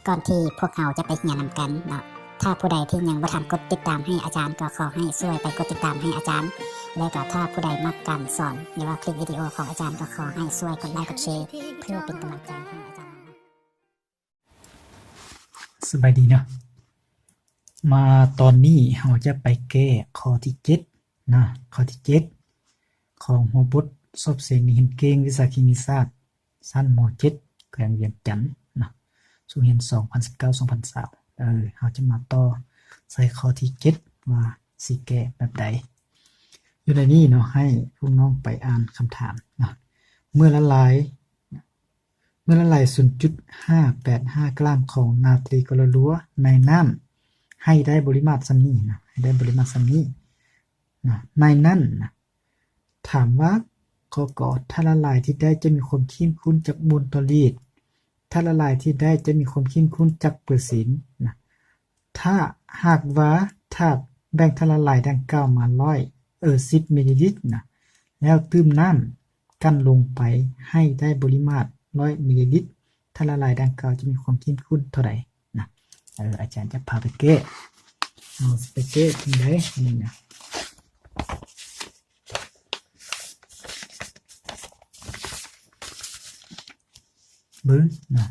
ກ່ອນທີ່ພວກເຮົາຈະໄປຮຽນນຳກັນເນາະ, ຖ້າຜູ້ໃດທີ່ຍັງບໍ່ທັນກົດຕິດຕາມໃຫ້ອາຈານ ກໍຂໍໃຫ້ຊ່ວຍໄປກົດຕິດຕາມໃຫ້ອາຈານ, ແລະກໍຖ້າຜູ້ໃດມັກການສອນ ຫຼືວ່າຄລິບວິດີໂອຂອງອາຈານ ກໍຂໍໃຫ້ຊ່ວຍກົດໄລກົດແຊ ເພື່ອເປັນກຳລັງໃຈໃຫ້ອາຈານ. ສະບາຍດີເນາະ, ມາຕອນນີ້ເຮົາຈະໄປແກ້ຂໍ້ທີເຈັດເນາະ, ຂໍ້ທີເຈັດຂອງຫົວບົດສອບເສັງນັກຮຽນເກັ່ງວິຊາເຄມີສາດ ຊັ້ນ ມ.ເຈັດ ແຂວງວຽງຈັນເນາະ, ສົກຮຽນສອງພັນສິບເກົ້າ ສອງພັນຊາວ. ເອີ ເຮົາຈະມາຕໍ່ໃສ່ຂໍ້ທີເຈັດວ່າຊິແກ້ແບບໃດ. ຢູ່ໃນນີ້ເນາະ ໃຫ້ພວກນ້ອງໄປອ່ານຄຳຖາມເນາະ, ເມື່ອລະລາຍ ເມື່ອລະລາຍສູນຈຸດຫ້າແປດຫ້າກຣາມຂອງນາຕຣີກລໍຣັວໃນນ້ຳ ໃຫ້ໄດ້ບໍລິມາດສ່ຳນີ້ນະ, ໃຫ້ໄດ້ບໍລິມາດສ່ຳນີ້ນະ. ໃນນັ້ນນະ ຖາມວ່າ ຂໍ້ ກ ທາດລະລາຍທີ່ໄດ້ຈະມີຄວາມເຂັ້ມຂຸ້ນຈັກໂມນຕໍ່ລິດ? ທາດລະລາຍທີ່ໄດ້ຈະມີຄວາມເຂັ້ມຂຸ້ນຈັກເປີເຊັນນະ? ຖ້າຫາກວ່າ ຖ້າແບ່ງທາດລະລາຍດັ່ງກ່າວມາຮ້ອຍ ເອີ ສິບມິນລີລິດນະ ແລ້ວຕື່ມນ້ຳກັ່ນລົງໄປໃຫ້ໄດ້ບໍລິມາດຮ້ອຍມິນລີລິດ, ທາດລະລາຍດັ່ງກ່າວຈະມີຄວາມເຂັ້ມຂຸ້ນເທົ່າໃດນະ? ເອີ ອາຈານຈະພາໄປແກ້. ເຮົາຊິໄປແກ້ຈັ່ງໃດນີ້ນະ? ເບິ່ງນະ,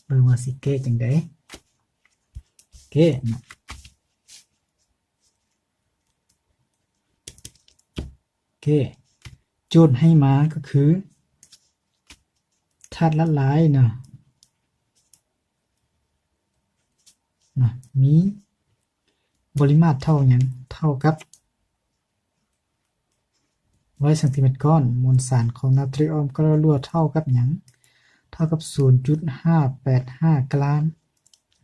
ເບິ່ງວ່າຊິແກ້ຈັ່ງໃດ. ແກ້ນະ. ໂອເຄ ໂຈດໃຫ້ມາກໍຄື ທາດລະລາຍເນາະ ນະ ມີບໍລິມາດເທົ່າຫຍັງ? ເທົ່າກັບ ຮ້ອຍຊັງຕີແມັດກ້ອນ. ມວນສານຂອງນາຕຣີອອມກະລໍຣັວເທົ່າກັບຫຍັງ? ເທົ່າກັບສູນຈຸດຫ້າແປດຫ້າກຣາມ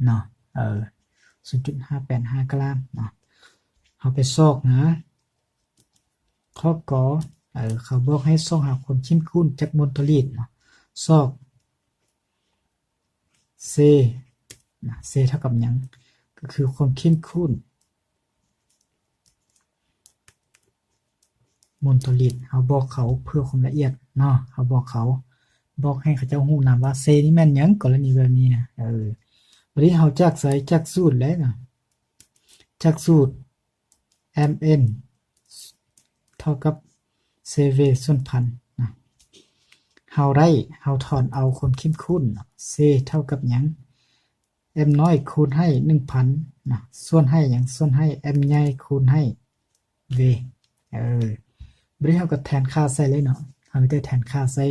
ເນາະ, ເອີ ສູນຈຸດຫ້າແປດຫ້າກຣາມເນາະ. ເຮົາໄປຊອກຫາ ຂໍ້ ກ ເອີ ເຂົາບອກໃຫ້ຊອກຫາຄວາມເຂັ້ມຂຸ້ນຈັກໂມນຕໍ່ລິດເນາະ, ຊອກ ເຊ ນະ ເຊເທົ່າກັບຫຍັງ? ກໍຄືຄວາມເຂັ້ມຂຸ້ນໂມນຕໍ່ລິດ. ເຮົາບອກເຂົາເພື່ອຄວາມລະອຽດເນາະ, ເຮົາບອກເຂົາ ບອກໃຫ້ເຂົາເຈົ້າຮູ້ນຳວ່າ ເຊ ນີ້ແມ່ນຫຍັງ ກໍລະນີແບບນີ້ນະ. ເອີ ບັດນີ້ເຮົາຈາກໃສ? ຈາກສູດແຫຼະນະ, ຈາກສູດ ເອັມເອັນ ເທົ່າກັບ ເຊ ເວ ສ່ວນພັນນະ. ເຮົາໄດ້ ເຮົາຖອນເອົາຄວາມເຂັ້ມຂຸ້ນເນາະ, ເຊເທົ່າກັບຫຍັງ? ເອັມນ້ອຍຄູນໃຫ້ໜຶ່ງພັນນະ, ສ່ວນໃຫ້ຫຍັງ? ສ່ວນໃຫ້ເອັມໃຫຍ່ຄູນໃຫ້ ເວ. ເອີ ບັດນີ້ເຮົາກໍແທນຄ່າໃສ່ເລີຍເນາະ, ເຮົາມີແຕ່ແທນຄ່າໃສ່.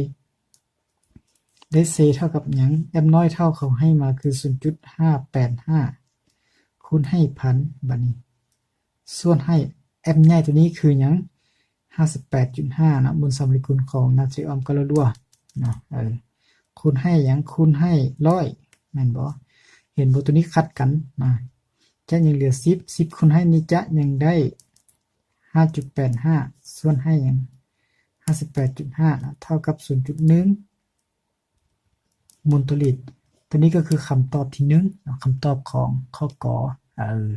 ໄດ້ ເຊ ເທົ່າກັບຫຍັງ? ເອັມນ້ອຍເທົ່າເຂົາໃຫ້ມາຄື ສູນຈຸດຫ້າແປດຫ້າ ຄູນໃຫ້ພັນ. ບັດນີ້ ສ່ວນໃຫ້ ເອັມໃຫຍ່ຕົວນີ້ຄືຫຍັງ? ຫ້າສິບແປດຈຸດຫ້າເນາະ, ມູນສານໂມເລກຸນຂອງນາຕຣີອອມກະລໍຣັວເນາະ. ເອີ ຄູນໃຫ້ຫຍັງ? ຄູນໃຫ້ຮ້ອຍ ແມ່ນບໍ່? ເຫັນບໍ່? ຕົວນີ້ຂັດກັນນະ, ຈະຍັງເຫຼືອສິບ, ສິບຄູນໃຫ້ນີ້ຈະຍັງໄດ້ ຫ້າຈຸດແປດຫ້າ ສ່ວນໃຫ້ຫຍັງ? ຫ້າສິບແປດຈຸດຫ້າ ເທົ່າກັບ ສູນຈຸດໜຶ່ງ ໂມນຕໍ່ລິດ. ຕົວນີ້ກໍຄືຄຳຕອບທີໜຶ່ງເນາະ, ຄຳຕອບຂອງຂໍ້ ກ. ເອີ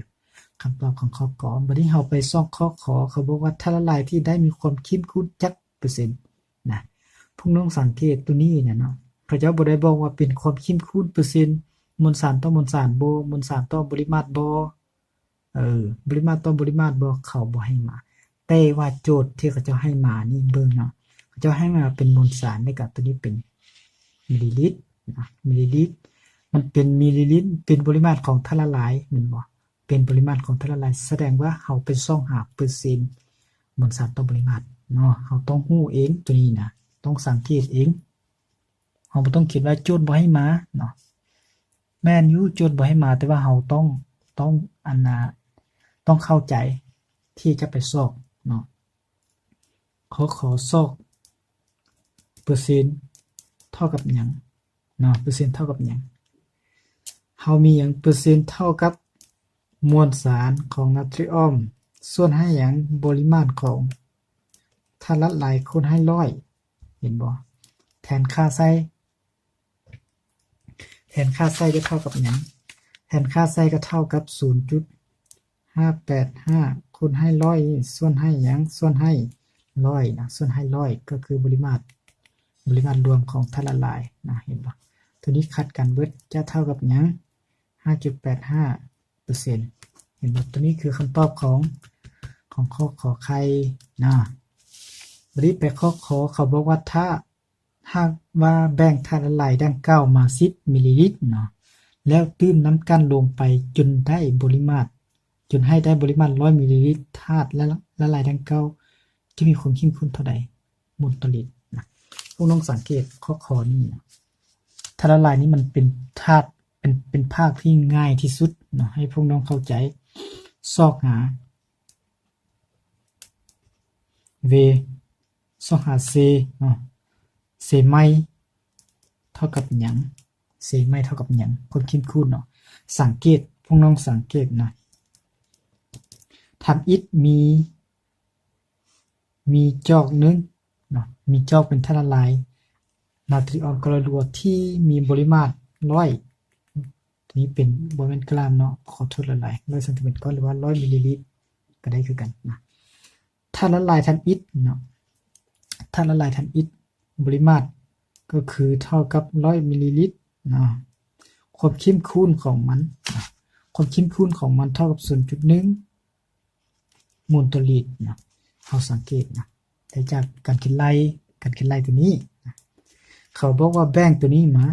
ຄຳຕອບຂອງຂໍ້ ກ. ບັດນີ້ເຮົາໄປຊອກຂໍ້ ຂ. ເຂົາບອກວ່າທາດລະລາຍທີ່ໄດ້ມີຄວາມເຂັ້ມຂຸ້ນຈັກເປີເຊັນນະ. ພວກນ້ອງສັງເກດຕົວນີ້ນະເນາະ, ເຂົາເຈົ້າບໍ່ໄດ້ບອກວ່າເປັນຄວາມເຂັ້ມຂຸ້ນເປີເຊັນ ມວນສານຕໍ່ມວນສານບໍ, ມວນສານຕໍ່ບໍລິມາດບໍ. ເອີ ບໍລິມາດຕໍ່ບໍລິມາດບໍ ເຂົາບໍ່ໃຫ້ມາ. ແຕ່ວ່າໂຈດທີ່ເຂົາເຈົ້າໃຫ້ມານີ້ເບິ່ງເນາະ, ເຂົາເຈົ້າໃຫ້ມາເປັນມວນສານ ແລ້ວກໍຕົວນີ້ເປັນມິນລີລິດນະ, ມິນລີລິດ. ມັນເປັນມິນລີລິດ ເປັນບໍລິມາດຂອງທາດລະລາຍແມ່ນບໍ່? ເປັນບໍລິມາດຂອງທາດລະລາຍ, ສະແດງວ່າເຮົາໄປຊອກຫາເປີເຊັນມວນສານຕໍ່ບໍລິມາດເນາະ. ເຮົາຕ້ອງຮູ້ເອງຕົວນີ້ນະ, ຕ້ອງສັງເກດເອງ. ເຮົາບໍ່ຕ້ອງຄິດວ່າໂຈດບໍ່ໃຫ້ມາເນາະ. ແມ່ນຢູ່ ໂຈດບໍ່ໃຫ້ມາ, ແຕ່ວ່າເຮົາຕ້ອງ ຕ້ອງ ອັນນ່າ ຕ້ອງເຂົ້າໃຈທີ່ຈະໄປຊອກເນາະ. ຂໍ້ ຂໍຊອກເປີເຊັນເທົ່າກັບຫຍັງເນາະ, ເປີເຊັນເທົ່າກັບຫຍັງ? ເຮົາມີຫຍັງ? ເປີເຊັນເທົ່າກັບມວນສານຂອງນາຕຣີອອມ ສ່ວນໃຫ້ຫຍັງ? ບໍລິມາດຂອງທາດລະລາຍຄູນໃຫ້ຮ້ອຍ. ເຫັນບໍ່? ແທນຄ່າໃສ່ ແທນຄ່າໃສ່ກໍເທົ່າກັບຫຍັງ? ແທນຄ່າໃສ່ກໍເທົ່າກັບ ສູນຈຸດຫ້າແປດຫ້າ ຄູນໃຫ້ຮ້ອຍ ສ່ວນໃຫ້ຫຍັງ? ສ່ວນໃຫ້ຮ້ອຍນະ, ສ່ວນໃຫ້ຮ້ອຍກໍຄືບໍລິມາດ ບໍລິມາດລວມຂອງທາດລະລາຍນະ, ເຫັນບໍ່? ຕົວນີ້ຂັດກັນເບິດ ຈະເທົ່າກັບຫຍັງ? ຫ້າຈຸດແປດຫ້າເປີເຊັນ. ເຫັນບໍ່? ຕົວນີ້ຄືຄຳຕອບຂອງ ຂອງຂໍ້ ຂໍໄຂ່ເນາະ. ບັດນີ້ໄປຂໍ້ ຂໍ ເຂົາບອກວ່າ ຖ້າຫາກວ່າແບ່ງທາດລະລາຍດັ່ງກ່າວມາສິບມິລລີລິດເນາະ ແລ້ວຕື່ມນ້ຳກັ່ນລົງໄປຈົນໄດ້ບໍລິມາດ ຈົນໃຫ້ໄດ້ບໍລິມາດຮ້ອຍມິລລີລິດ ທາດລະລາຍດັ່ງກ່າວຈະມີຄວາມເຂັ້ມຂຸ້ນເທົ່າໃດ? ໂມນຕໍ່ລິດນະ. ພວກນ້ອງສັງເກດຂໍ້ ຂໍ ນີ້ນະ ທາດລະລາຍນີ້ມັນເປັນທາດ ເປັນ ເປັນພາກທີ່ງ່າຍທີ່ສຸດເນາະ ໃຫ້ພວກນ້ອງເຂົ້າໃຈ. ຊອກຫາ ເວ ຊອກຫາ ເຊ ເນາະ ເຊໃໝ່ເທົ່າກັບຫຍັງ? ເຊໃໝ່ເທົ່າກັບຫຍັງ? ຄວາມເຂັ້ມຂຸ້ນເນາະ. ສັງເກດ ພວກນ້ອງສັງເກດນະ ທຳອິດມີ ມີຈອກໜຶ່ງເນາະ ມີຈອກເປັນທາດລະລາຍນາຕຣີອອມກະລໍລົວ ທີ່ມີບໍລິມາດຮ້ອຍ ນີ້ເປັນ ບໍ່ແມ່ນກຣາມເນາະ ຂໍໂທດຫຼາຍໆ ຮ້ອຍຊັງຕີແມັດກ້ອນ ຫຼືວ່າຮ້ອຍມິລລີລິດກໍໄດ້ຄືກັນນະ. ທາດລະລາຍທຳອິດເນາະ ທາດລະລາຍທຳອິດ ບໍລິມາດກໍຄືເທົ່າກັບຮ້ອຍມິລລີລິດເນາະ. ຄວາມເຂັ້ມຂຸ້ນຂອງມັນ ຄວາມເຂັ້ມຂຸ້ນຂອງມັນເທົ່າກັບສູນຈຸດໜຶ່ງໂມນຕໍ່ລິດເນາະ. ເຮົາສັງເກດນະ ໄດ້ຈາກການຄິດໄລ່ ການຄິດໄລ່ຕົວນີ້ນະ ເຂົາບອກວ່າແບ່ງຕົວນີ້ມາ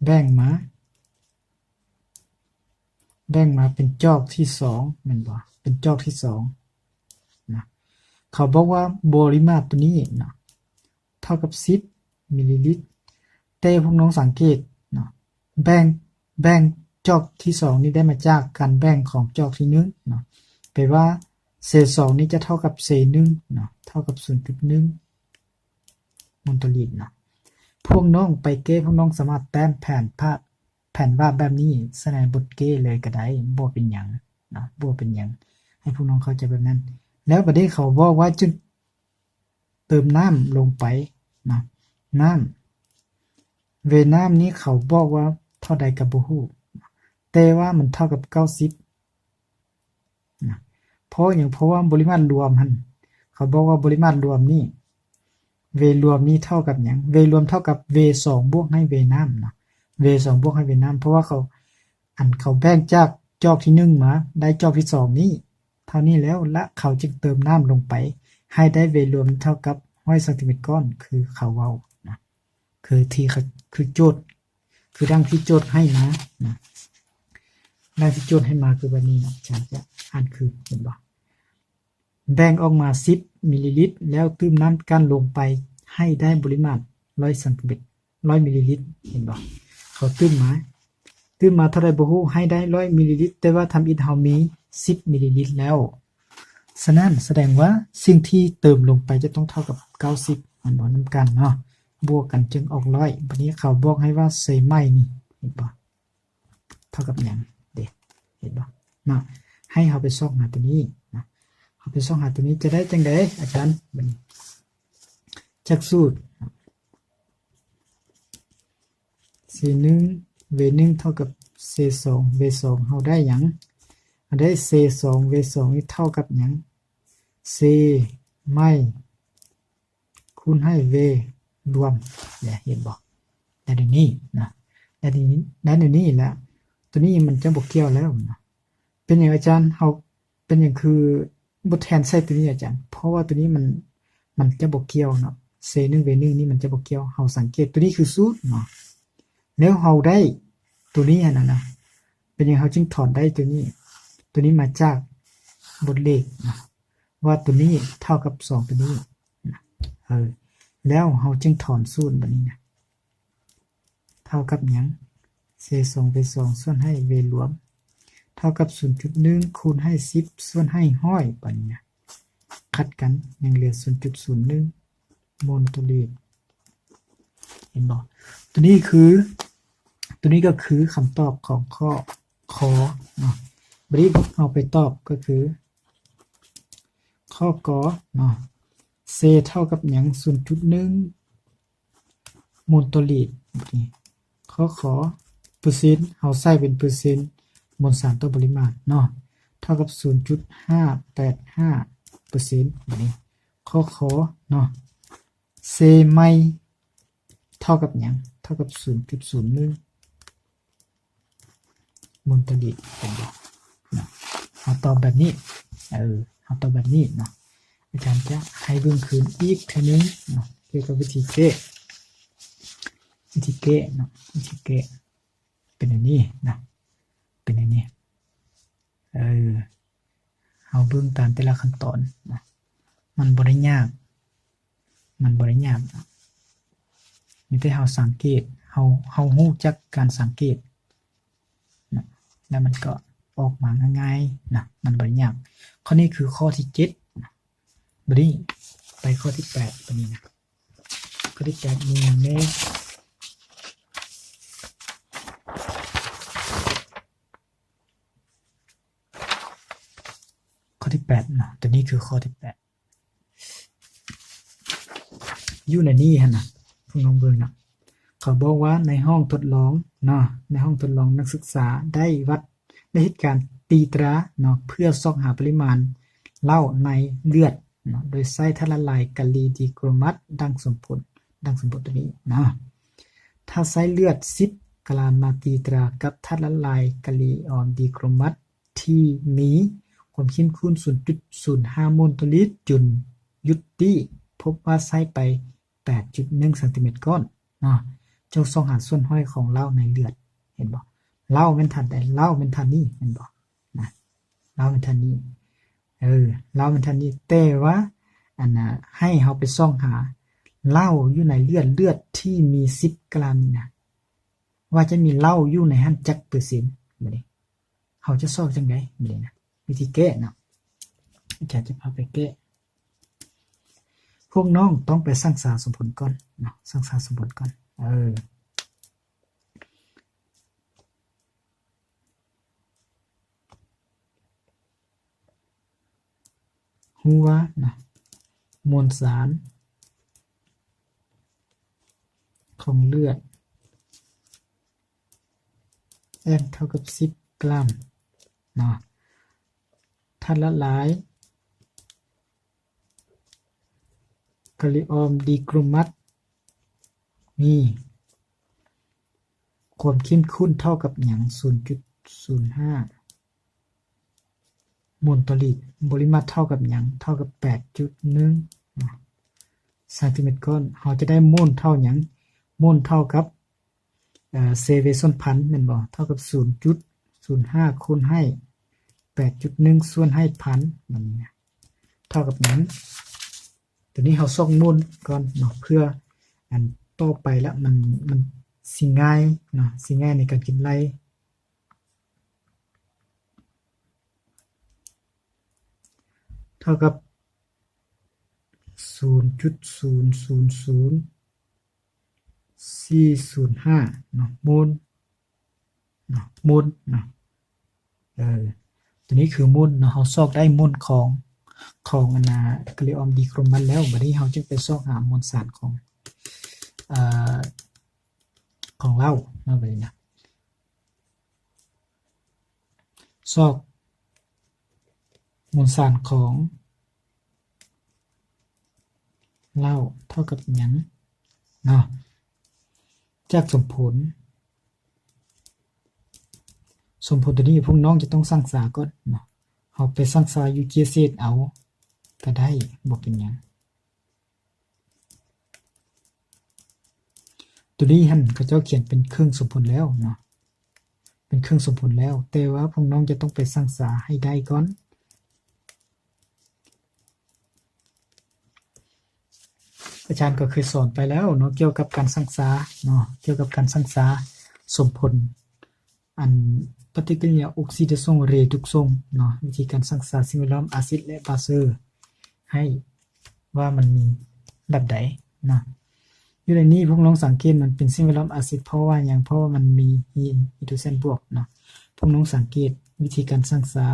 ແບ່ງມາ ແບ່ງມາເປັນຈອກທີສອງແມ່ນບໍ່? ເປັນຈອກທີສອງນະ ເຂົາບອກວ່າບໍລິມາດຕົວນີ້ນະ ເທົ່າກັບສິບມິລລີລິດ ແຕ່ພວກນ້ອງສັງເກດເນາະ ແບ່ງ ແບ່ງຈອກທີສອງນີ້ໄດ້ມາຈາກການແບ່ງຂອງຈອກທີໜຶ່ງເນາະ ແປວ່າເຊສອງນີ້ຈະເທົ່າກັບເຊໜຶ່ງເນາະ ເທົ່າກັບສູນຈຸດໜຶ່ງໂມນຕໍ່ລິດເນາະ. ພວກນ້ອງໄປແກ້ ພວກນ້ອງສາມາດແຕ້ມແຜນພາບ ແຜນວາດແບບນີ້ໃສ່ໃນບົດແກ້ເລີຍກໍໄດ້ ບໍ່ເປັນຫຍັງເນາະ ບໍ່ເປັນຫຍັງ ໃຫ້ພວກນ້ອງເຂົ້າໃຈແບບນັ້ນ. ແລ້ວບັດນີ້ເຂົາບອກວ່າຈຶ່ງເຕີມນ້ຳລົງໄປເນາະ ນ້ຳ ເວນ້ຳນີ້ເຂົາບອກວ່າເທົ່າໃດກໍບໍ່ຮູ້ ແຕ່ວ່າມັນເທົ່າກັບເກົ້າສິບ ນະ ເພາະຫຍັງ? ເພາະວ່າບໍລິມາດລວມຫັ້ນ ເຂົາບອກວ່າບໍລິມາດລວມນີ້ ເວລວມນີ້ເທົ່າກັບຫຍັງ? ເວລວມເທົ່າກັບເວສອງບວກໃຫ້ເວນ້ຳນະ ເວສອງບວກໃຫ້ເວນ້ຳ ເພາະວ່າເຂົາ ອັນເຂົາແບ່ງຈາກຈອກທີໜຶ່ງມາໄດ້ຈອກທີສອງນີ້ເທົ່ານີ້ແລ້ວ ລະເຂົາຈຶ່ງເຕີມນ້ຳລົງໄປ ໃຫ້ໄດ້ເວລວມເທົ່າກັບຮ້ອຍຊັງຕີແມັດກ້ອນ ຄືເຂົາເວົ້ານະ ຄືທີ່ ຄືໂຈດ ຄືດັ່ງທີ່ໂຈດໃຫ້ມານະ ດັ່ງທີ່ໂຈດໃຫ້ມາຄືແບບນີ້ນະ. ອາຈານຈະອ່ານຄືນ ເຫັນບໍ່? ແບ່ງອອກມາສິບມິລລີລິດ ແລ້ວຕື່ມນ້ຳກັ່ນລົງໄປໃຫ້ໄດ້ບໍລິມາດຮ້ອຍຊັງຕີແມັດ ຮ້ອຍມິລລີລິດ ເຫັນບໍ່? ເຂົາຕື່ມມາ ຕື່ມມາເທົ່າໃດບໍ່ຮູ້ ໃຫ້ໄດ້ຮ້ອຍມິລລີລິດ ແຕ່ວ່າທຳອິດເຮົາມີສິບມິລລີລິດແລ້ວ. ສະນັ້ນສະແດງວ່າສິ່ງທີ່ເຕີມລົງໄປຈະຕ້ອງເທົ່າກັບເກົ້າສິບ ແມ່ນບໍ່? ນຳກັນເນາະ ບວກກັນຈຶ່ງອອກຮ້ອຍ. ບັດນີ້ເຂົາບອກໃຫ້ວ່າເຊໃໝ່ນີ້ ເຫັນບໍ່? ເທົ່າກັບຫຍັງເດ? ເຫັນບໍ່ເນາະ? ໃຫ້ເຮົາໄປຊອກຫາຕົວນີ້ນະ ເຮົາໄປຊອກຫາຕົວນີ້ຈະໄດ້ຈັ່ງໃດອາຈານ? ບັດນີ້ຈາກສູດ ເຊໜຶ່ງ ເວໜຶ່ງເທົ່າກັບເຊສອງ ເວສອງ ເຮົາໄດ້ຫຍັງ? ເຮົາໄດ້ເຊສອງ ເວສອງນີ້ເທົ່າກັບຫຍັງ? ເຊໃໝ່ ຄູນໃຫ້ເວລວມ ເຫັນບໍ່? ໄດ້ແນວນີ້ນະ ໄດ້ແນວນີ້ ໄດ້ແນວນີ້ແລ້ວ ຕົວນີ້ມັນຈະບໍ່ກ່ຽວແລ້ວນະ. ເປັນຫຍັງອາຈານ? ເຮົາ ເປັນຫຍັງຄືບໍ່ແທນໃສ່ຕົວນີ້ອາຈານ? ເພາະວ່າຕົວນີ້ມັນ ມັນຈະບໍ່ກ່ຽວເນາະ ເຊໜຶ່ງ ເວໜຶ່ງນີ້ມັນຈະບໍ່ກ່ຽວ. ເຮົາສັງເກດຕົວນີ້ຄືສູດເນາະ ແລ້ວເຮົາໄດ້ຕົວນີ້ຫັ້ນນະ ເປັນຫຍັງເຮົາຈຶ່ງຖອນໄດ້ຕົວນີ້? ຕົວນີ້ມາຈາກບົດເລກນະ ວ່າຕົວນີ້ເທົ່າກັບສອງຕົວນີ້ນະ ເອີ ແລ້ວເຮົາຈຶ່ງຖອນສູດບັດນີ້ນະ ເທົ່າກັບຫຍັງ? ເຊສອງ ເວສອງ ສ່ວນໃຫ້ເວລວມ ເທົ່າກັບສູນຈຸດໜຶ່ງ ຄູນໃຫ້ສິບ ສ່ວນໃຫ້ຮ້ອຍ ບັດນີ້ນະ ຂັດກັນ ຍັງເຫຼືອສູນຈຸດສູນໜຶ່ງໂມນໂຕລີດ. ເຫັນບໍ່? ຕົວນີ້ຄື ຕົວນີ້ກໍຄືຄຳຕອບຂອງຂໍ້ ຂ ເນາະ. ບັດນີ້ເຮົາໄປຕອບກໍຄື ຂໍ້ ກ ເນາະ ເຊເທົ່າກັບຫຍັງ? ສູນຈຸດໜຶ່ງໂມນໂຕລີດ. ຂໍ້ ຂ ເປີເຊັນ ເຮົາໃສ່ເປັນເປີເຊັນ ມວນສານຕໍ່ປະລິມານເນາະ ເທົ່າກັບສູນຈຸດຫ້າແປດຫ້າເປີເຊັນ. ບັດນີ້ ຂໍ້ ຂ ເນາະ ເຊໃໝ່ ເທົ່າກັບຫຍັງ? ເທົ່າກັບສູນຈຸດສູນໜຶ່ງໂມນຕາລີດ ເຫັນບໍ່ເນາະ? ເຮົາຕອບແບບນີ້ ເອີ ເຮົາຕອບແບບນີ້ເນາະ. ອາຈານຈະໃຫ້ເບິ່ງຄືນອີກເທື່ອໜຶ່ງເນາະ ກ່ຽວກັບວິທີແກ້ ວິທີແກ້ເນາະ ວິທີແກ້ ເປັນແນວນີ້ນະ ເປັນແນວນີ້ ເອີ ເຮົາເບິ່ງຕາມແຕ່ລະຂັ້ນຕອນນະ ມັນບໍ່ໄດ້ຍາກ ມັນບໍ່ໄດ້ຍາກນະ ມີແຕ່ເຮົາສັງເກດ ເຮົາ ເຮົາຮູ້ຈັກການສັງເກດນະ ແລ້ວມັນກໍອອກມາງ່າຍໆນະ ມັນບໍ່ໄດ້ຍາກ. ຂໍ້ນີ້ຄືຂໍ້ທີເຈັດນະ. ບັດນີ້ໄປຂໍ້ທີແປດ ບັດນີ້ນະ ຂໍ້ທີແປດມີຫຍັງແດ່? ຂໍ້ທີແປດເນາະ ຕົວນີ້ຄືຂໍ້ທີແປດ ຢູ່ໃນນີ້ຫັ້ນນະ ພວກນ້ອງເບິ່ງນະ ເຂົາບອກວ່າໃນຫ້ອງທົດລອງເນາະ ໃນຫ້ອງທົດລອງນັກສຶກສາໄດ້ວັດ ໄດ້ເຮັດການຕີຕາເນາະ ເພື່ອຊອກຫາປະລິມານເຫຼົ້າໃນເລືອດເນາະ ໂດຍໃຊ້ທາດລະລາຍກາລີດີໂຄຣມັດ ດັ່ງສົມຜົນ ດັ່ງສົມຜົນຕົວນີ້ເນາະ. ຖ້າໃຊ້ເລືອດສິບກຣາມມາຕີຕາກັບທາດລະລາຍກາລີອອນດີໂຄຣມັດທີ່ມີຄວາມເຂັ້ມຂຸ້ນສູນຈຸດສູນຫ້າໂມນຕໍ່ລິດ ຈຸນຢຸດຕິ ພົບວ່າໃຊ້ໄປ ແປດຈຸດໜຶ່ງຊັງຕີແມັດກ້ອນເນາະ. ຈົ່ງຊອກຫາສ່ວນຮ້ອຍຂອງເຫຼົ້າໃນເລືອດ ເຫັນບໍ່? ເຫຼົ້າແມ່ນທາດໃດ? ເຫຼົ້າແມ່ນທາດນີ້ ແມ່ນບໍ່ນະ? ເຫຼົ້າແມ່ນທາດນີ້ ເອີ ເຫຼົ້າແມ່ນທາດນີ້ ແຕ່ວ່າ ອັນນ່າ ໃຫ້ເຮົາໄປຊອກຫາເຫຼົ້າຢູ່ໃນເລືອດ ເລືອດທີ່ມີສິບກຣາມນີ້ນະ ວ່າຈະມີເຫຼົ້າຢູ່ໃນຫັ້ນຈັກເປີເຊັນ ບາດນີ້ ເຮົາຈະຊອກຈັ່ງໃດ? ບາດນີ້ນະ ວິທີແກ້ເນາະ ອາຈານຈະພາໄປແກ້. ພວກນ້ອງຕ້ອງໄປສັງສາສົມຜົນກ່ອນເນາະ ສັງສາສົມຜົນກ່ອນ ເອີ ຮູ້ວ່ານະ ມວນສານຂອງເລືອດ N ເທົ່າກັບສິບກຣາມເນາະ ທາດລະລາຍກາລີອອມດີໂຄຣມັດມີຄວາມເຂັ້ມຂຸ້ນເທົ່າກັບຫຍັງ? ສູນຈຸດສູນຫ້າໂມນຕໍ່ລິດ. ປະລິມາດເທົ່າກັບຫຍັງ? ເທົ່າກັບແປດຈຸດໜຶ່ງເນາະ ຊັງຕີແມັດກ້ອນ. ເຮົາຈະໄດ້ໂມນເທົ່າຫຍັງ? ໂມນເທົ່າກັບ ເອີ ເຊເວສ່ວນພັນແມ່ນບໍ່? ເທົ່າກັບສູນຈຸດສູນຫ້າຄູນໃຫ້ແປດຈຸດໜຶ່ງສ່ວນໃຫ້ພັນ ແບບນີ້ນະ ເທົ່າກັບຫຍັງ? ຕົວນີ້ເຮົາຊອກໂມນກ່ອນເນາະ ເພື່ອອັນຕໍ່ໄປລະ ມັນ ມັນຊິງ່າຍເນາະ ຊິງ່າຍໃນການຄິດໄລ່. ເທົ່າກັບສູນຈຸດສູນສູນສູນສີ່ສູນຫ້າເນາະ ໂມນເນາະ ໂມນເນາະ ເອີ ຕົວນີ້ຄືໂມນເນາະ. ເຮົາຊອກໄດ້ໂມນຂອງ ຂອງອັນນ່າ ກາລີອອມດີໂຄຣມັດແລ້ວ ບັດນີ້ເຮົາຈຶ່ງໄປຊອກຫາມວນສານຂອງ ເອີ ຂອງເຫຼົ້າເນາະ ບັດນີ້ນະ ຊອກມວນສານຂອງເຫຼົ້າເທົ່າກັບຫຍັງເນາະ ຈາກສົມຜົນ. ສົມຜົນຕົວນີ້ພວກນ້ອງຈະຕ້ອງສັງສາກ່ອນເນາະ ເຮົາໄປສັງສາຢູ່ເຈເສດເອົາກະໄດ້ ບໍ່ເປັນຫຍັງ. ຕົວນີ້ຫັ້ນເຂົາເຈົ້າຂຽນເປັນເຄື່ອງສົມຜົນແລ້ວເນາະ ເປັນເຄື່ອງສົມຜົນແລ້ວ ແຕ່ວ່າພວກນ້ອງຈະຕ້ອງໄປສັງສາໃຫ້ໄດ້ກ່ອນ. ອາຈານກໍເຄີຍສອນໄປແລ້ວເນາະ ກ່ຽວກັບການສັງສາເນາະ ກ່ຽວກັບການສັງສາສົມຜົນ ອັນປະຕິກິລິຍາອົກຊີເດຊັງເຣດູກຊັງເນາະ ວິທີການສັງສາສິ່ງແວດລ້ອມອາຊິດ ແລະ ບາເຊີ ໃຫ້ວ່າມັນມີແບບໃດເນາະ. ຢູ່ໃນນີ້ພວກນ້ອງສັງເກດມັນເປັນສິ່ງແວດລ້ອມອາຊິດ ເພາະວ່າຫຍັງ? ເພາະວ່າມັນມີຮີໂດຣເຈນບວກເນາະ. ພວກນ້ອງສັງເກດວິທີການສັງສາ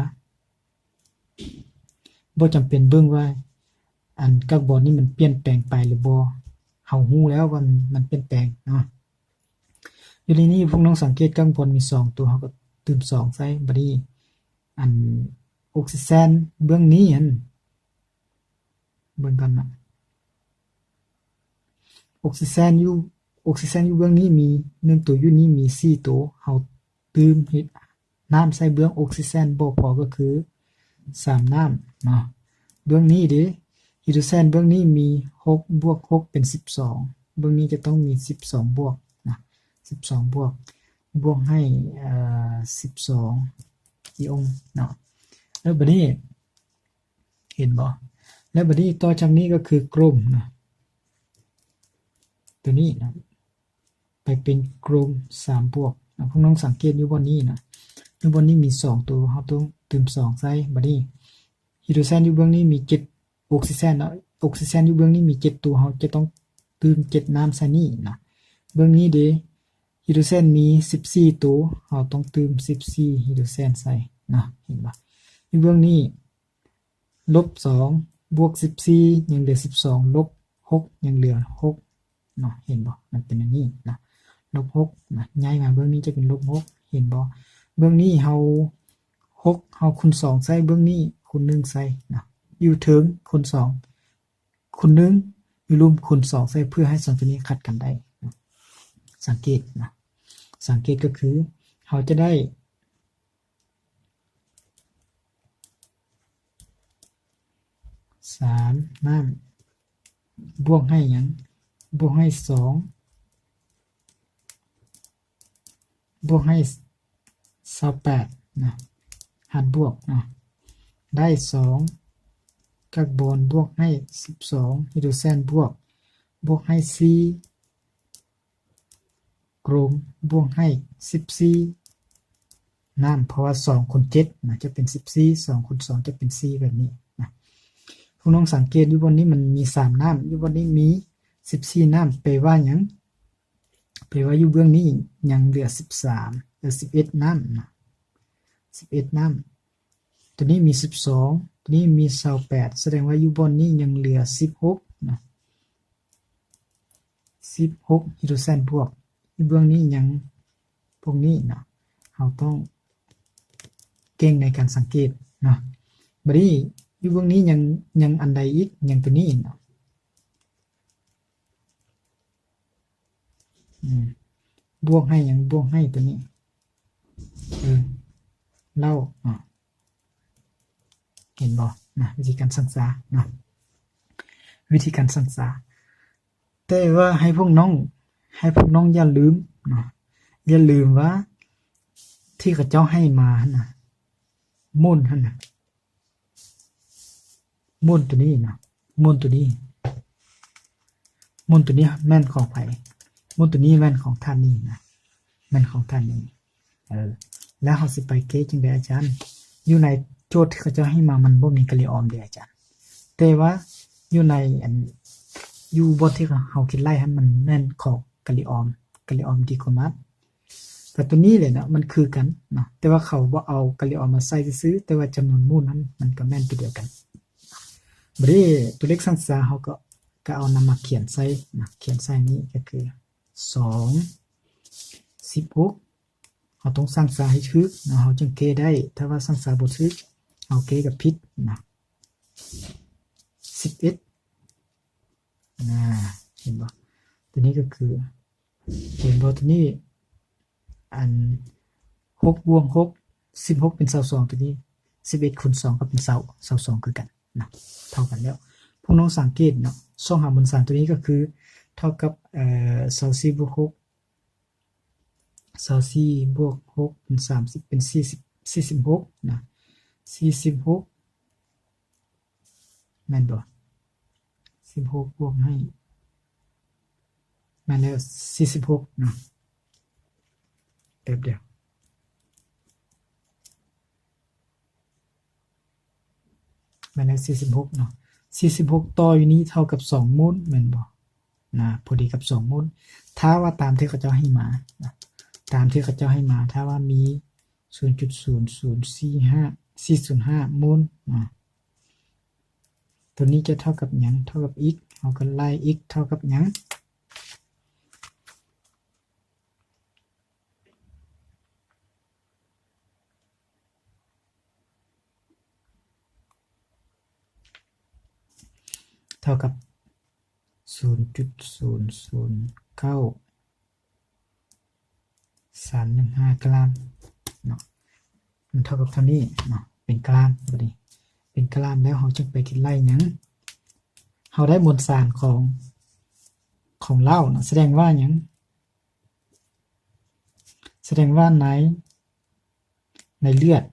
ບໍ່ຈຳເປັນເບິ່ງວ່າ ອັນກາກບອນນີ້ມັນປ່ຽນແປງໄປຫຼືບໍ່ ເຮົາຮູ້ແລ້ວວ່າມັນປ່ຽນແປງເນາະ. ຢູ່ໃນນີ້ພວກນ້ອງສັງເກດກາກບອນມີສອງຕົວ ເຮົາກໍຕື່ມສອງໃສ່. ບັດນີ້ອັນອົກຊີເຈນເບື້ອງນີ້ຫັ້ນ ເບິ່ງກ່ອນເນາະ ອົກຊີເຈນຢູ່ ອອກຊີແຊນຢູ່ເບື້ອງນີ້ມີໜຶ່ງໂຕ ຢູ່ນີ້ມີສີ່ໂຕ ເຮົາຕື່ມ ເຮັດ ນ້ຳໃສ່ເບື້ອງອອກຊີແຊນບໍ່ພໍກໍຄືສາມນ້ຳເນາະ. ເບື້ອງນີ້ເດ ຮີໂດແຊນເບື້ອງນີ້ມີຫົກບວກຫົກເປັນສິບສອງ ເບື້ອງນີ້ຈະຕ້ອງມີສິບສອງບວກນະ ສິບສອງບວກ ບວກໃຫ້ ເອີ ສິບສອງອີອົງເນາະ. ແລ້ວບາດນີ້ ເຫັນບໍ່? ແລ້ວບາດນີ້ຕໍ່ຈາກນີ້ກໍຄືໂກຣມນະ ຕົວນີ້ນະ ໄປເປັນໂກຣມສາມບວກນະ. ພວກນ້ອງສັງເກດຢູ່ບ່ອນນີ້ນະ ຢູ່ບ່ອນນີ້ມີສອງໂຕ ເຮົາຕ້ອງຕື່ມສອງໃສ່. ບາດນີ້ຮີໂດແຊນຢູ່ເບື້ອງນີ້ມີເຈັດ ອອກຊີແຊນເນາະ ອອກຊີແຊນຢູ່ເບື້ອງນີ້ມີເຈັດໂຕ ເຮົາຈະຕ້ອງຕື່ມເຈັດນ້ຳໃສ່ນີ້ນະ. ເບື້ອງນີ້ເດ ຮີໂດແຊນມີສິບສີ່ໂຕ ເຮົາຕ້ອງຕື່ມສິບສີ່ຮີໂດແຊນໃສ່ນະ ເຫັນບໍ່? ຢູ່ເບື້ອງນີ້ ລົບສອງ ບວກສິບສີ່ ຍັງເຫຼືອສິບສອງ ລົບຫົກ ຍັງເຫຼືອຫົກເນາະ ເຫັນບໍ່? ມັນເປັນຢ່າງນີ້ນະ ລົບຫົກນະ ຍ້າຍມາເບື້ອງນີ້ຈະເປັນລົບຫົກ ເຫັນບໍ່? ເບື້ອງນີ້ເຮົາ ຫົກ ເຮົາຄູນສອງໃສ່ ເບື້ອງນີ້ຄູນໜຶ່ງໃສ່ນະ ຢູ່ເທິງຄູນສອງ ຄູນໜຶ່ງ ຢູ່ລຸ່ມຄູນສອງໃສ່ ເພື່ອໃຫ້ສອງຕົວນີ້ຂັດກັນໄດ້ນະ. ສັງເກດນະ ສັງເກດກໍຄືເຮົາຈະໄດ້ ສາມນ້ຳ ບວກໃຫ້ຫຍັງ? ບວກໃຫ້ສອງ ບວກໃຫ້ຊາວແປດນະ ຫັນບວກນະ ໄດ້ສອງກາບອນ ບວກໃຫ້ສິບສອງຮີໂດແຊນ ບວກ ບວກໃຫ້ສີ່ ໂກຣມ ບວກໃຫ້ສິບສີ່ນ້ຳ ເພາະວ່າສອງຄູນເຈັດນະ ຈະເປັນສິບສີ່ ສອງຄູນສອງຈະເປັນສີ່ ແບບນີ້ນະ. ພວກນ້ອງສັງເກດຢູ່ບ່ອນນີ້ມັນມີສາມນ້ຳ ຢູ່ບ່ອນນີ້ມີສິບສີ່ນ້ຳ ແປວ່າຫຍັງ? ແປວ່າຢູ່ເບື້ອງນີ້ຍັງເຫຼືອສິບສາມ ເອີ ສິບເອັດນ້ຳນະ ສິບເອັດນ້ຳ. ຕົວນີ້ມີສິບສອງ ຕົວນີ້ມີຊາວແປດ ສະແດງວ່າຢູ່ບ່ອນນີ້ຍັງເຫຼືອສິບຫົກນະ ສິບຫົກຮີໂດແຊນບວກ ຢູ່ເບື້ອງນີ້ຍັງພວກນີ້ເນາະ ເຮົາຕ້ອງເກັ່ງໃນການສັງເກດເນາະ. ບາດນີ້ຢູ່ເບື້ອງນີ້ຍັງ ຍັງອັນໃດອີກ? ຍັງຕົວນີ້ເນາະ ອືມ ບວກໃຫ້ຫຍັງ? ບວກໃຫ້ຕົວນີ້ ເອີ ເຫຼົ້າເນາະ ເຫັນບໍ່ນະ? ວິທີການສັງສາເນາະ ວິທີການສັງສາ. ແຕ່ວ່າໃຫ້ພວກນ້ອງ ໃຫ້ພວກນ້ອງຢ່າລືມເນາະ ຢ່າລືມວ່າທີ່ເຂົາເຈົ້າໃຫ້ມາຫັ້ນນະ ໂມນຫັ້ນນະ ໂມນຕົວນີ້ນະ ໂມນຕົວນີ້ ໂມນຕົວນີ້ແມ່ນຂອງໃຜ? ໂມນຕົວນີ້ແມ່ນຂອງທ່ານນີ້ນະ ແມ່ນຂອງທ່ານນີ້. ເອີ ແລ້ວເຮົາຊິໄປແກ້ຈັ່ງໃດອາຈານ? ຢູ່ໃນໂຈດທີ່ເຂົາເຈົ້າໃຫ້ມາ ມັນບໍ່ມີກາລີອອມເດອາຈານ ແຕ່ວ່າຢູ່ໃນອັນ ຢູ່ບ່ອນທີ່ເຮົາຄິດໄລ່ຫັ້ນ ມັນແມ່ນຂອງກາລີອອມ ກາລີອອມດີໂຄມາດ ແຕ່ຕົວນີ້ແຫຼະເນາະ ມັນຄືກັນເນາະ ແຕ່ວ່າເຂົາບໍ່ເອົາກາລີອອມມາໃສ່ຊື່ໆ ແຕ່ວ່າຈຳນວນໝູນນັ້ນມັນກໍແມ່ນຕົວດຽວກັນ. ບາດນີ້ຕົວເລກສັງສາເຮົາກໍ ກໍເອົານຳມາຂຽນໃສ່ນະ ຂຽນໃສ່ນີ້ກໍຄືສອງ ສິບຫົກ ເຮົາຕ້ອງສັງສາໃຫ້ຖືກເນາະ ເຮົາຈຶ່ງແກ້ໄດ້ ຖ້າວ່າສັງສາບໍ່ຖືກ ເຮົາແກ້ກໍຜິດນະ. ສິບເອັດ ນະ ເຫັນບໍ່? ຕົວນີ້ກໍຄື ເຫັນບໍ່? ຕົວນີ້ ອັນ ຫົກບວກຫົກ ສິບຫົກເປັນຊາວສອງ ຕົວນີ້ ສິບເອັດຄູນສອງກໍເປັນຊາວ ຊາວສອງຄືກັນນະ ເທົ່າກັນແລ້ວ. ພວກນ້ອງສັງເກດເນາະ ຊ່ອງຫາມູນສານຕົວນີ້ກໍຄືເທົ່າກັບ ເອີ ຊາວສີ່ບວກຫົກ ຊາວສີ່ບວກຫົກເປັນສາມສິບ ເປັນສີ່ສິບ ສີ່ສິບຫົກນະ ສີ່ສິບຫົກ ແມ່ນບໍ່? ສິບຫົກບວກໃຫ້ ແມ່ນແລ້ວ ສີ່ສິບຫົກເນາະ ແປັບດຽວ ແມ່ນແລ້ວ ສີ່ສິບຫົກເນາະ ສີ່ສິບຫົກຕໍ່ຢູ່ນີ້ເທົ່າກັບສອງໂມນແມ່ນບໍ່? ນະ ພໍດີກັບສອງໂມນ ຖ້າວ່າຕາມທີ່ເຂົາເຈົ້າໃຫ້ມານະ ຕາມທີ່ເຂົາເຈົ້າໃຫ້ມາ ຖ້າວ່າມີສູນຈຸດສູນສູນສີ່ຫ້າ ສີ່ສູນຫ້າໂມນນະ ຕົວນີ້ຈະເທົ່າກັບຫຍັງ? ເທົ່າກັບ x ເຮົາກໍໄລ່ x ເທົ່າກັບຫຍັງ? ເທົ່າກັບສູນຈຸດສູນສູນເກົ້າ ສາມໜຶ່ງຫ້າກຣາມເນາະ ມັນເທົ່າກັບເທົ່ານີ້ເນາະ ເປັນກຣາມ ບັດນີ້ເປັນກຣາມແລ້ວ ເຮົາຈຶ່ງໄປຄິດໄລ່ຫຍັງ? ເຮົາໄດ້ມວນສານຂອງ ຂອງເຫຼົ້າເນາະ ສະແດງວ່າຫຍັງ? ສະແດງວ່າໃນ ໃນເລືອດ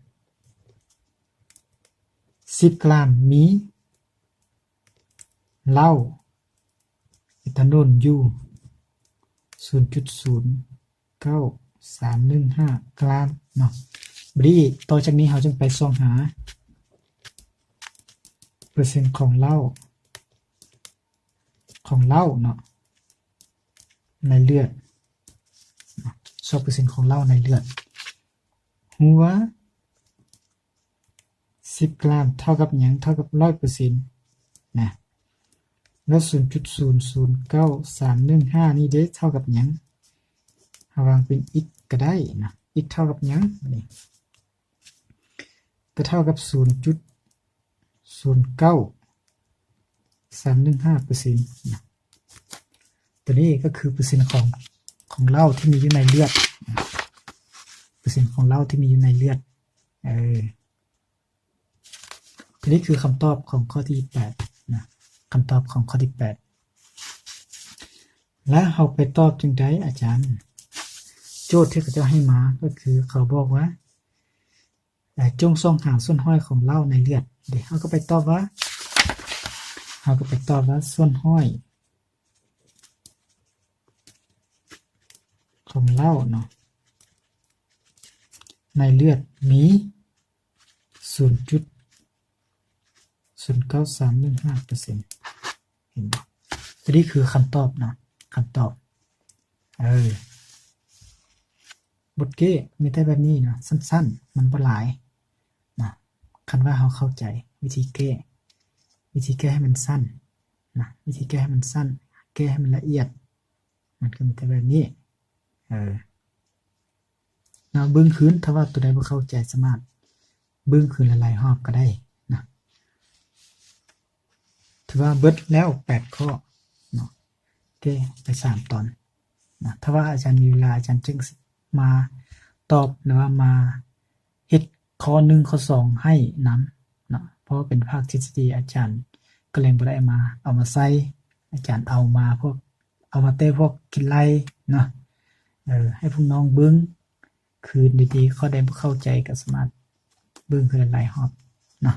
ສິບກຣາມມີເຫຼົ້າເອທາໂນນຢູ່ສູນຈຸດສູນເກົ້າສາມໜຶ່ງຫ້າກຣາມເນາະ. ບາດນີ້ຕໍ່ຈາກນີ້ເຮົາຈຶ່ງໄປສ່ອງຫາເປີເຊັນຂອງເຫຼົ້າ ຂອງເຫຼົ້າເນາະ ໃນເລືອດ ຊອກເປີເຊັນຂອງເຫຼົ້າໃນເລືອດ ຮູ້ວ່າສິບກຣາມເທົ່າກັບຫຍັງ? ເທົ່າກັບຮ້ອຍເປີເຊັນນະ ແລ້ວສູນຈຸດສູນສູນເກົ້າສາມໜຶ່ງຫ້ານີ້ເດ້ ເທົ່າກັບຫຍັງ? ເຮົາວາງເປັນອິກກະໄດ້ນະ ອິກເທົ່າກັບຫຍັງ? ນີ້ ກໍເທົ່າກັບສູນຈຸດສູນເກົ້າສາມໜຶ່ງຫ້າເປີເຊັນນະ. ຕົວນີ້ກໍຄືເປີເຊັນຂອງ ຂອງເຫຼົ້າທີ່ມີຢູ່ໃນເລືອດນະ ເປີເຊັນຂອງເຫຼົ້າທີ່ມີຢູ່ໃນເລືອດ. ເອີ ຕົວນີ້ຄືຄຳຕອບຂອງຂໍ້ທີແປດນະ ຄຳຕອບຂອງຂໍ້ທີແປດ. ແລ້ວເຮົາໄປຕອບຈັ່ງໃດອາຈານ? ໂຈດທີ່ເຂົາເຈົ້າໃຫ້ມາກໍຄືເຂົາບອກວ່າ ຈົ່ງສ່ອງຫາສ່ວນຮ້ອຍຂອງເຫຼົ້າໃນເລືອດເດ. ເຮົາກໍໄປຕອບວ່າ ເຮົາກໍໄປຕອບວ່າສ່ວນຮ້ອຍຂອງເຫຼົ້າເນາະ ໃນເລືອດມີສູນຈຸດສູນເກົ້າສາມໜຶ່ງຫ້າເປີເຊັນ. ເຫັນບໍ່? ຕົວນີ້ຄືຄຳຕອບນະ ຄຳຕອບ. ເອີ ບົດແກ້ມີແຕ່ແບບນີ້ນະ ສັ້ນໆ ມັນບໍ່ຫຼາຍນະ. ຄັນວ່າເຮົາເຂົ້າໃຈວິທີແກ້ ວິທີແກ້ໃຫ້ມັນສັ້ນນະ ວິທີແກ້ໃຫ້ມັນສັ້ນ ແກ້ໃຫ້ມັນລະອຽດ ມັນກໍມີແຕ່ແບບນີ້. ເອີ ເນາະ ເບິ່ງຄືນ ຖ້າວ່າຕົວໃດບໍ່ເຂົ້າໃຈ ສາມາດເບິ່ງຄືນຫຼາຍໆຮອບກໍໄດ້ນະ. ຖືວ່າເບິດແລ້ວແປດຂໍ້ເນາະ ແກ້ໄປສາມຕອນນະ. ຖ້າວ່າອາຈານມີເວລາ ອາຈານຈຶ່ງມາຕອບ ຫຼືວ່າມາເຮັດຂໍ້ໜຶ່ງ ຂໍ້ສອງໃຫ້ນຳເນາະ ເພາະວ່າເປັນພາກທິດສະດີ ອາຈານກໍເລີຍບໍ່ໄດ້ເອົາມາ ເອົາມາໃສ່ ອາຈານເອົາມາພວກ ເອົາມາແຕ່ພວກຄິດໄລ່ເນາະ. ເອີ ໃຫ້ພວກນ້ອງເບິ່ງຄືນດີໆ ຂໍ້ໃດບໍ່ເຂົ້າໃຈກໍສາມາດເບິ່ງຄືນຫຼາຍໆຮອບເນາະ.